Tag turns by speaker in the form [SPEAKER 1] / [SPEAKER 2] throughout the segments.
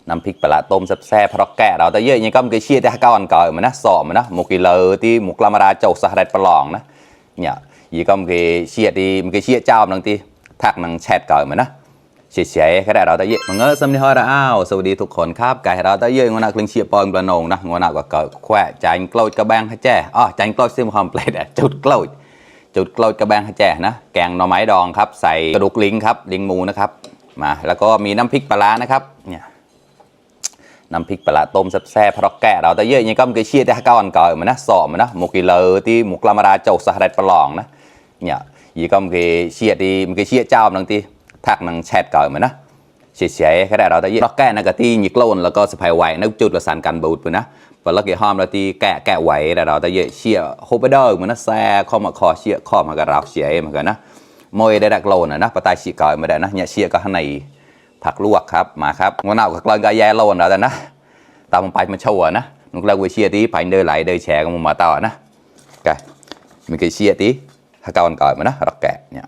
[SPEAKER 1] น้ำพริกปลาต้มแซ่บๆเพราะแกะเราแต่เยอะยังก็มันเชี่ยแต่ก้อนก่อนมันนะสอบมันนะmột kỳ lờที่mộtลามาราโจสหัสปลองนะเนี่ยยี่ก็มันเชี่ยที่มันเชี่ยเจ้านั่งที่ทักนั่งแชทก่อนมันนะเฉยๆแค่ได้เราแต่เยอะมันเงอสำนีฮอร์อ้าวสวัสดีทุกคนครับไก่เราแต่เยอะงวนักลิงเชี่ยปอนปลาโหนนะงวนักก็เกิดแขวะจานกล้วยกระแบงให้แจ้จานกล้วยซิมคอมเพลตจุดกล้วยกระแบงให้แจ้นะแกงหน่อไม้ดองครับใส่กระดูกลิงครับลิงหมูนะครับมาแล้วก็มีน้ำพริกปลานะครับเนี่ยน้ำพริกปลาต้มแซ่บๆเพราะแกะเราแต่เยอะยังก็มันเชี่ยแต่ก้อนก่อนมันนะสอบมันนะmột kỳ lờที่mộtลามาราโจสหัสปลองนะเนี่ยยี่ก็มันเชี่ยที่มันเชี่ยเจ้านั่งที่ทักนั่งแชทก่อนมันนะเฉยๆแค่ได้เราแต่เยอะเพราะแกะนั่นก็ที่ยิกโลนแล้วก็สะพายไหวนักจุดประสานกันบูดไปนะพอเราเกี่ยห้อมเราที่แกะไหวแต่เราแต่เยอะเชี่ยโฮปเดอร์มันนะแซ่ข้อมาคอเชี่ยข้อมากระเราเชี่ยเหมือนกันนะมวยได้ดักโลนนะปะตายเชี่ยก่อนมาได้นะเนี่ยเชี่ยก็ข้างในผักลวกครับมาครับงวหน้าก็กลางกายแย่โลนแล้วนะตามไปมันชัวนะนุกเราเชียร์ที่ไปเดินไหลเดินแชร์กันมาต่อนะโอเคมีเชียร์ที่ถ้าก่อนมานะรักแกะเนี่ย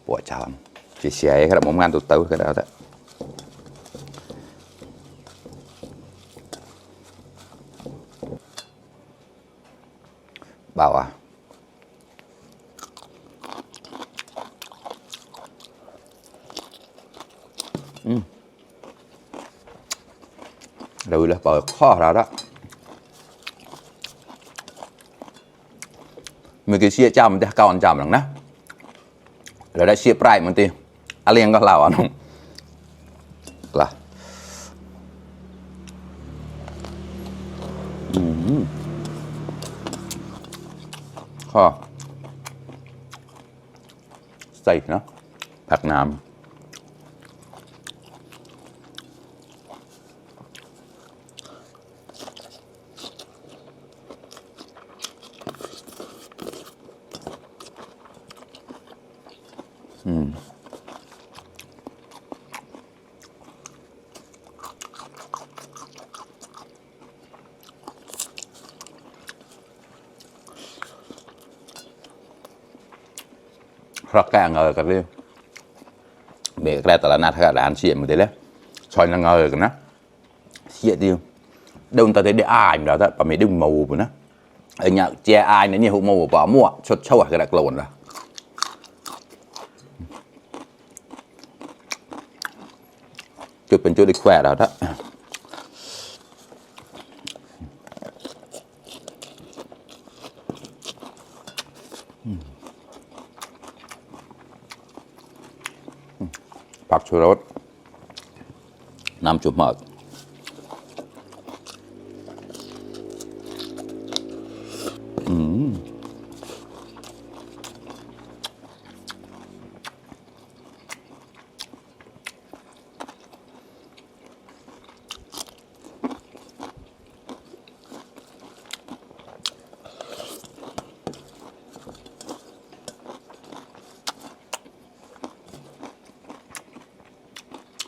[SPEAKER 1] ปวดชามเชียร์ให้ครับผมงานตุ๊ดตุ๊ดก็ได้แต่เบาอ่ะrồi là bờ kho ra đó mình cái xia chăm thì còn chăm lắm nè rồi đã xia prai một tí alien có lào không là kho xây nóผักน้ำเพราะแกงกันเลยเบรกแรกแต่ละนัดถ้าร้านเสียมันได้เลยชอยนั่งกันนะเสียดีđông ta thấy để ai đó ta bà mấy đừng màu của nó ở nhà che ai nữa nhiều màu bỏ mua chốt sâu cái đặc lộn là chụpเป็นจุดดีแควแล้วท่าผักชูรสน้ำจุ่มหมึก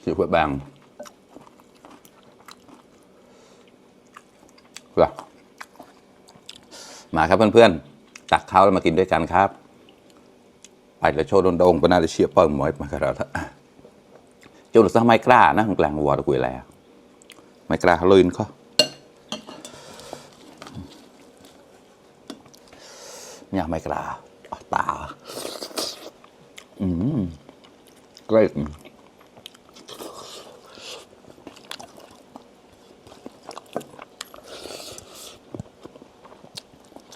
[SPEAKER 1] สีขวดบางมาครับเพื่อนๆตักข้าวแล้วมากินด้วยกันครับไปแล้วโชว์โดงๆก็น่าจะเชียร์เปิ่มหมวยมาครับเราจุดสักไม่กล้านะของกลางวัวตะกุยแล้วไม่กล้าเขาลุยเขาเนี่ยไม่กล้าตาเกรด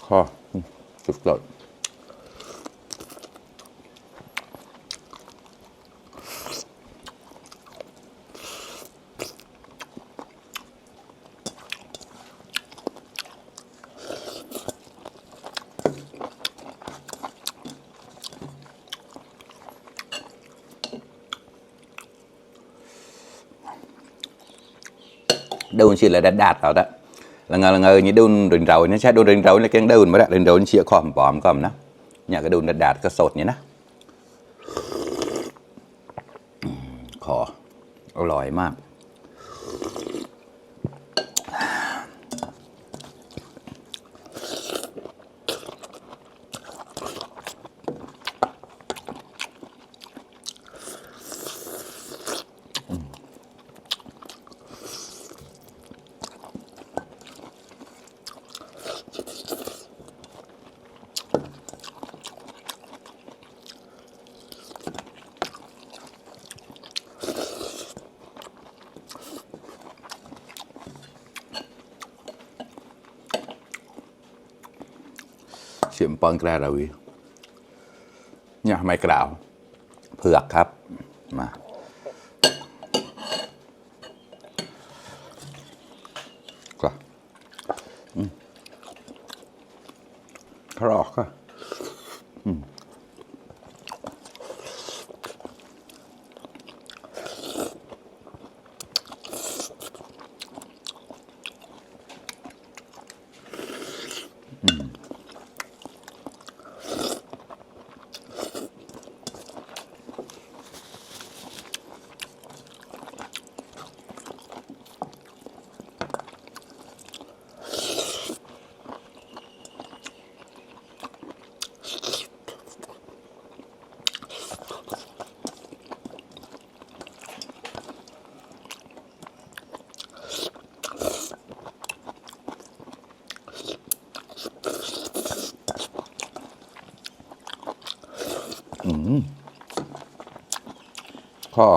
[SPEAKER 1] ข้อสุดยอดđâu chỉ là đạt vào đó là ngờ như đun rình rầu nó sẽ đun rình rầu là cái đun mới đã rình rầu nó chia khom bòm cầm nó nhà cái đun đạt cái sột như nó khóอร่อยมาก เฉียมปอนแกรเราวิเนี่ยไม่กล่าวเผือกครับมาก็กรอกก็ข้อ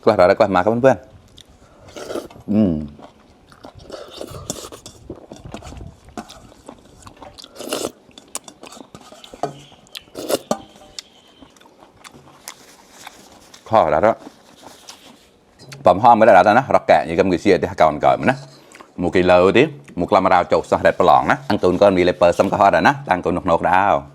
[SPEAKER 1] กลับเรากลับมาครับเพื่อนข้อแล้วtóm hom cái đó là nó rắc kẹ như cái chia thì còn cởi mà nó một kỳ lâu tí một làm rau chậu sang đẹp lỏng nó ăn tuần con bị lấy bờ xong cái hoa rồi nó đang còn nục nục đào